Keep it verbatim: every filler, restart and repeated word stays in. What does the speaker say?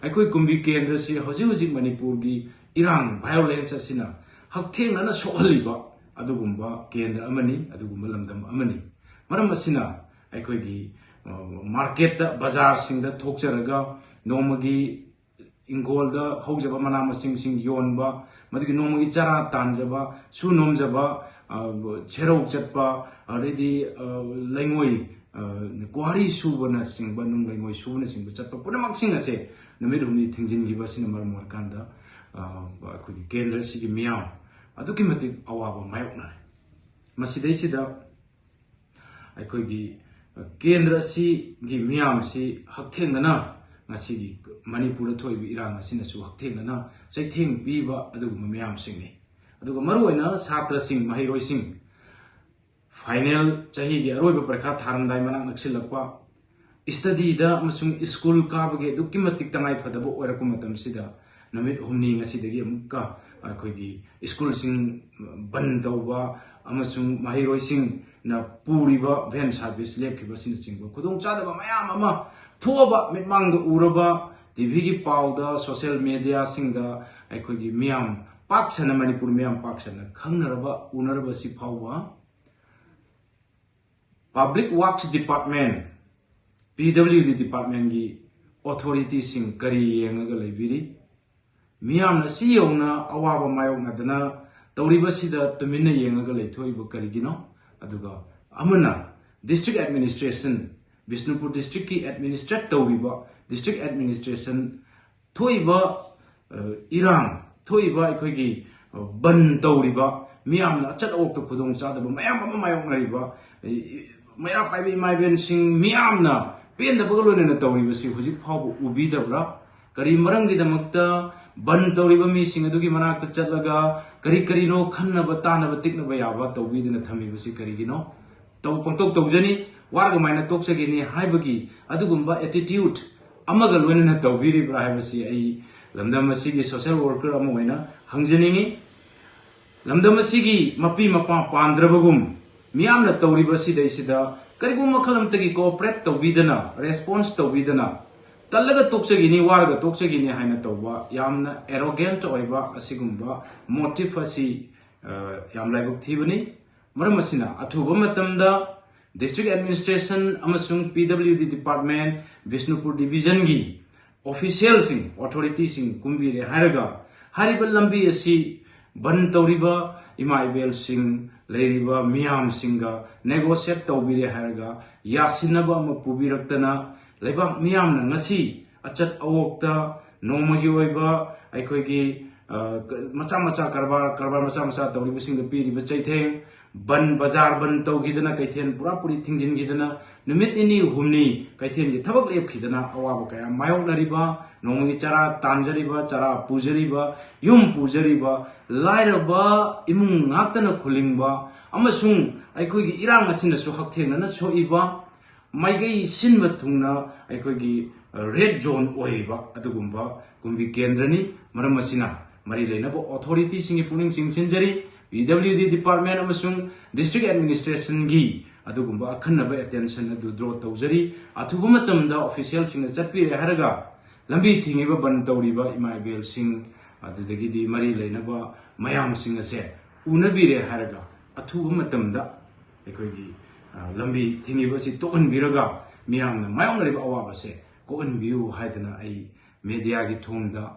ꯑꯩꯈꯣꯏ ꯀꯨꯝꯕꯤ ꯀꯦꯟꯗ꯭ꯔꯁꯤ ꯍꯧꯖꯤꯛ ꯍꯧꯖꯤꯛ ꯃꯅꯤꯄꯨꯔꯒꯤ ꯏꯔꯥꯡ, violence ꯑꯁꯤꯅ ꯍꯛꯊꯦꯡꯅꯅ ꯁꯣꯛꯍꯜꯂꯤꯕ ꯑꯗꯨꯒꯨꯝꯕ ꯀꯦꯟꯗ꯭ꯔ ꯑꯃꯅꯤ, ꯑꯗꯨꯒꯨꯝꯕ ꯂꯝꯗꯝ ꯑꯃꯅꯤ꯫ ꯃꯔꯝ ꯑꯁꯤꯅ ꯑꯩꯈꯣꯏꯒꯤ, ꯑ, ꯃꯥꯔꯀꯦꯠꯇ, ꯕꯖꯥꯔꯁꯤꯡꯗ ꯊꯣꯛꯆꯔꯒ ꯅꯣꯡꯃꯒꯤ ꯏꯪꯈꯣꯜꯗ ꯍꯧꯖꯕ ꯃꯅꯥ ꯃꯁꯤꯡꯁꯤꯡ ꯌꯣꯟꯕ, ꯃꯗꯨꯒꯤ ꯅꯣꯡꯃꯒꯤ ꯆꯔꯥ ꯇꯥꯟꯖꯕ, ꯁꯨ ꯅꯣꯝꯖꯕ, ꯑ, ꯁꯦꯔꯧ ꯆꯠꯄ, ꯑꯗꯩꯗꯤ, ꯑ, ꯂꯩꯉꯣꯏ, ꯑ, quarry ꯁꯨꯕꯅꯆꯤꯡꯕ, ꯅꯨꯡ ꯂꯩꯉꯣꯏ ꯁꯨꯕꯅꯆꯤꯡꯕ ꯆꯠꯄ ꯄꯨꯝꯅꯃꯛꯁꯤꯡ ꯑꯁꯦ ꯅꯨꯃꯤꯠ ꯍꯨꯝꯅꯤ ꯊꯤꯡꯖꯤꯟꯈꯤꯕ ꯑꯁꯤꯅ ꯃꯔꯝ ꯑꯣꯏꯔꯀꯥꯟꯗ, ꯑ, ꯑꯩꯈꯣꯏꯒꯤ ꯀꯦꯟꯗ꯭ꯔ ꯑꯁꯤꯒꯤ ꯃꯤꯌꯥꯝ ꯑꯗꯨꯛꯀꯤ ꯃꯇꯤꯛ ꯑꯋꯥꯕ ꯃꯥꯌꯣꯛꯅꯔꯦ꯫ ꯃꯁꯤꯗꯩꯁꯤꯗ ꯑꯩꯈꯣꯏꯒꯤ ꯀꯦꯟꯗ꯭ꯔ ꯑꯁꯤꯒꯤ ꯃꯤꯌꯥꯝꯁꯤ ꯍꯛꯊꯦꯡꯅꯅ ꯉꯁꯤꯒꯤ ꯃꯅꯤꯄꯨꯔꯗ ꯊꯣꯛꯏꯕ ꯏꯔꯥꯡ ꯑꯁꯤꯅꯁꯨ ꯍꯛꯊꯦꯡꯅꯅ ꯆꯩꯊꯦꯡ ꯄꯤꯕ ꯑꯗꯨꯒꯨꯝꯕ ꯃꯤꯌꯥꯝꯁꯤꯡꯅꯤ꯫ ꯑꯗꯨꯒ ꯃꯔꯨꯑꯣꯏꯅ ꯁꯥꯇ꯭ꯔꯁꯤꯡ, ꯃꯍꯩꯔꯣꯏꯁꯤꯡ, final ꯆꯍꯤꯒꯤ ꯑꯔꯣꯏꯕ ꯄꯔꯤꯈꯥ ꯊꯥꯔꯝꯗꯥꯏ ꯃꯅꯥꯛ ꯅꯛꯁꯤꯜꯂꯛꯄ, studyꯗ ꯑꯃꯁꯨꯡ ꯁ꯭ꯀꯨꯜ ꯀꯥꯕꯒꯤ ꯑꯗꯨꯛꯀꯤ ꯃꯇꯤꯛ ꯇꯉꯥꯏ ꯐꯗꯕ ꯑꯣꯏꯔꯛꯄ ꯃꯇꯝꯁꯤꯗ, ꯅꯨꯃꯤꯠ ꯍꯨꯝꯅꯤ ꯉꯁꯤꯗꯒꯤ ꯑꯃꯨꯛꯀ ꯑꯩꯈꯣꯏꯒꯤ ꯁ꯭ꯀꯨꯜꯁꯤꯡ ꯕꯟ ꯇꯧꯕ ꯑꯃꯁꯨꯡ ꯃꯍꯩꯔꯣꯏꯁꯤꯡꯅ ꯄꯨꯔꯤꯕ van service ꯂꯦꯞꯈꯤꯕ ꯑꯁꯤꯅꯆꯤꯡꯕ ꯈꯨꯗꯣꯡꯆꯥꯗꯕ ꯃꯌꯥꯝ ꯑꯃ ꯊꯣꯛꯑꯕ, ꯃꯤꯠꯃꯥꯡꯗ ꯎꯔꯕ, TVꯒꯤ ꯄꯥꯎꯗ, social mediaꯁꯤꯡꯗ ꯑꯩꯈꯣꯏꯒꯤ ꯃꯤꯌꯥꯝ ꯄꯥꯛ ꯁꯟꯅ, ꯃꯅꯤꯄꯨꯔ ꯃꯤꯌꯥꯝ ꯄꯥꯛ ꯁꯟꯅ ꯈꯪꯅꯔꯕ, ꯎꯅꯔꯕꯁꯤ ꯐꯥꯎꯕ Public Works Department, PWD departmentꯀꯤ authoritiesꯁꯤꯡ ꯀꯔꯤ ꯌꯦꯡꯉꯒ ꯂꯩꯕꯤꯔꯤ? ꯃꯤꯌꯥꯝꯅ ꯁꯤ ꯌꯧꯅ ꯑꯋꯥꯕ ꯃꯥꯌꯣꯛꯅꯗꯅ ꯇꯧꯔꯤꯕꯁꯤꯗ ꯇꯨꯃꯤꯟꯅ ꯌꯦꯡꯉꯒ ꯂꯩꯊꯣꯛꯏꯕ ꯀꯔꯤꯒꯤꯅꯣ? ꯑꯗꯨꯒ ꯑꯃꯅ district administration, ꯕꯤꯁꯅꯨꯄꯨꯔ districtꯀꯤ administrate ꯇꯧꯔꯤꯕ district administration ꯊꯣꯛꯏꯕ, ꯑ, ꯏꯔꯥꯡ, ꯊꯣꯛꯏꯕ ꯑꯩꯈꯣꯏꯒꯤ, ꯑ, ꯕꯟ ꯇꯧꯔꯤꯕ, ꯃꯤꯌꯥꯝꯅ ꯑꯆꯠ ꯑꯋꯣꯛꯇ ꯈꯨꯗꯣꯡ ꯆꯥꯗꯕ ꯃꯌꯥꯝ ꯑꯃ ꯃꯥꯌꯣꯛꯅꯔꯤꯕ, ꯏ-, ꯏ-, ꯃꯩꯔꯥ ꯄꯥꯏꯕ ꯏꯃꯥ ꯏꯕꯦꯟꯁꯤꯡ ꯃꯤꯌꯥꯝꯅ ꯄꯦꯟꯗꯕꯒ ꯂꯣꯏꯅꯅ ꯇꯧꯔꯤꯕꯁꯤ ꯍꯧꯖꯤꯛ ꯐꯥꯎꯕ ꯎꯕꯤꯗꯕ꯭ꯔꯥ? ꯀꯔꯤ ꯃꯔꯝꯒꯤꯗꯃꯛꯇ ꯕꯟ ꯇꯧꯔꯤꯕ ꯃꯤꯁꯤꯡ ꯑꯗꯨꯒꯤ ꯃꯅꯥꯛꯇ ꯆꯠꯂꯒ ꯀꯔꯤ ꯀꯔꯤꯅꯣ ꯈꯟꯅꯕ, ꯇꯥꯅꯕ, ꯇꯤꯛꯅꯕ ꯌꯥꯕ ꯇꯧꯕꯤꯗꯅ ꯊꯝꯃꯤꯕꯁꯤ ꯀꯔꯤꯒꯤꯅꯣ? ꯇꯧ-, ꯄꯪꯇꯧ ꯇꯧꯖꯅꯤ, ꯋꯥꯔꯒ ꯃꯥꯏꯅ ꯇꯣꯛꯆꯒꯅꯤ ꯍꯥꯏꯕꯒꯤ ꯑꯗꯨꯒꯨꯝꯕ attitude ꯑꯃꯒ ꯂꯣꯏꯅꯅ ꯇꯧꯕꯤꯔꯤꯕ꯭ꯔꯥ ꯍꯥꯏꯕꯁꯤ ꯑꯩ ꯂꯝꯗꯝ ꯑꯁꯤꯒꯤ social worker ꯑꯃ ꯑꯣꯏꯅ ꯍꯪꯖꯅꯤꯡꯏ꯫ ꯂꯝꯗꯝ ꯑꯁꯤꯒꯤ ꯃꯄꯤ ꯃꯄꯥ ꯄꯥꯟꯗ꯭ꯔꯕꯒꯨꯝ ꯃꯤꯌꯥꯝꯅ ꯇꯧꯔꯤꯕ ꯑꯁꯤꯗꯩꯁꯤꯗ ꯀꯔꯤꯒꯨꯝꯕ ꯃꯈꯜ ꯑꯃꯠꯇꯒꯤ cooperate ꯇꯧꯕꯤꯗꯅ, response ꯇꯧꯕꯤꯗꯅ, ꯇꯜꯂꯒ ꯇꯣꯛꯆꯈꯤꯅꯤ, ꯋꯥꯔꯒ ꯇꯣꯛꯆꯈꯤꯅꯤ ꯍꯥꯏꯅ ꯇꯧꯕ ꯌꯥꯝꯅ arrogant ꯑꯣꯏꯕ ꯑꯁꯤꯒꯨꯝꯕ motive ꯑꯁꯤ, ꯑ, ꯌꯥꯝ ꯂꯥꯏꯕꯛ ꯊꯤꯕꯅꯤ꯫ ꯃꯔꯝ ꯑꯁꯤꯅ, ꯑꯊꯨꯕ ꯃꯇꯝꯗ district administration ꯑꯃꯁꯨꯡ P W D department, Bishnupur division ꯒꯤ official ꯁꯤꯡ, authority ꯁꯤꯡ ꯀꯨꯝꯕꯤꯔꯦ ꯍꯥꯏꯔꯒ, ꯍꯥꯏꯔꯤꯕ ꯂꯝꯕꯤ ꯑꯁꯤ ꯕꯟ ꯇꯧꯔꯤꯕ ꯏꯃꯥ ꯏꯕꯦꯜꯁꯤꯡ, ꯂꯩꯔꯤꯕ ꯃꯤꯌꯥꯝꯁꯤꯡꯒ negotiate ꯇꯧꯕꯤꯔꯦ ꯍꯥꯏꯔꯒ, ꯌꯥꯁꯤꯟꯅꯕ ꯑꯃ ꯄꯨꯕꯤꯔꯛꯇꯅ, ꯂꯩꯕꯥꯛ ꯃꯤꯌꯥꯝꯅ ꯉꯁꯤ ꯑꯆꯠ ꯑꯋꯣꯛꯇ ꯅꯣꯡꯃꯒꯤ ꯑꯣꯏꯕ ꯑꯩꯈꯣꯏꯒꯤ, ꯑ, ꯃꯆꯥ ꯃꯆꯥ ꯀꯔꯕꯥꯔ, ꯀꯔꯕꯥꯔ ꯃꯆꯥ ꯃꯆꯥ ꯇꯧꯔꯤꯕꯁꯤꯡꯗ ꯄꯤꯔꯤꯕ ꯆꯩꯊꯦꯡ, ꯕꯟ, ꯕꯖꯥꯔ ꯕꯟ ꯇꯧꯈꯤꯗꯅ, ꯀꯩꯊꯦꯜ ꯄꯨꯔꯥ ꯄꯨꯔꯤ ꯊꯤꯡꯖꯤꯟꯈꯤꯗꯅ, ꯅꯨꯃꯤꯠ ꯅꯤꯅꯤ ꯍꯨꯝꯅꯤ ꯀꯩꯊꯦꯜꯒꯤ ꯊꯕꯛ ꯂꯦꯞꯈꯤꯗꯅ ꯑꯋꯥꯕ ꯀꯌꯥ ꯃꯥꯌꯣꯛꯅꯔꯤꯕ, ꯅꯣꯡꯃꯒꯤ ꯆꯔꯥ ꯇꯥꯟꯖꯔꯤꯕ, ꯆꯔꯥ ꯄꯨꯖꯔꯤꯕ, ꯌꯨꯝ ꯄꯨꯖꯔꯤꯕ, ꯂꯥꯏꯔꯕ ꯏꯃꯨꯡ ꯉꯥꯛꯇꯅ ꯈꯨꯂꯤꯡꯕ, ꯑꯃꯁꯨꯡ ꯑꯩꯈꯣꯏꯒꯤ ꯏꯔꯥꯡ ꯑꯁꯤꯅꯁꯨ ꯍꯛꯊꯦꯡꯅꯅ ꯁꯣꯛꯏꯕ, ꯃꯥꯏꯀꯩ ꯁꯤꯟꯕ ꯊꯨꯡꯅ ꯑꯩꯈꯣꯏꯒꯤ red zone ꯑꯣꯏꯔꯤꯕ ꯑꯗꯨꯒꯨꯝꯕ ꯀꯨꯝꯕꯤ ꯀꯦꯟꯗ꯭ꯔꯅꯤ꯫ ꯃꯔꯝ ꯑꯁꯤꯅ, ꯃꯔꯤ ꯂꯩꯅꯕ authority ꯁꯤꯡꯒꯤ ꯄꯨꯛꯅꯤꯡ ꯆꯤꯡꯁꯤꯟꯖꯔꯤ, P W D department ꯑꯃꯁꯨꯡ district administration ꯒꯤ ꯑꯗꯨꯒꯨꯝꯕ ꯑꯈꯟꯅꯕ attention ꯑꯗꯨ draw ꯇꯧꯖꯔꯤ꯫ ꯑꯊꯨꯕ ꯃꯇꯝꯗ official ꯁꯤꯡꯅ ꯆꯠꯄꯤꯔꯦ ꯍꯥꯏꯔꯒ, ꯂꯝꯕꯤ ꯊꯤꯡꯉꯤꯕ, ꯕꯟ ꯇꯧꯔꯤꯕ ꯏꯃꯥ ꯏꯕꯦꯜꯁꯤꯡ, ꯑꯗꯨꯗꯒꯤꯗꯤ ꯃꯔꯤ ꯂꯩꯅꯕ ꯃꯌꯥꯝꯁꯤꯡ ꯑꯁꯦ ꯎꯅꯕꯤꯔꯦ ꯍꯥꯏꯔꯒ, ꯑꯊꯨꯕ ꯃꯇꯝꯗ ꯑꯩꯈꯣꯏꯒꯤ, ꯑ, ꯂꯝꯕꯤ ꯊꯤꯡꯉꯤꯕ ꯑꯁꯤ ꯇꯣꯛꯍꯟꯕꯤꯔꯒ, ꯃꯤꯌꯥꯝꯅ ꯃꯥꯌꯣꯛꯅꯔꯤꯕ ꯑꯋꯥꯕꯁꯦ ꯀꯣꯛꯍꯟꯕꯤꯌꯨ ꯍꯥꯏꯗꯅ ꯑꯩ media ꯒꯤ ꯊꯣꯡꯗ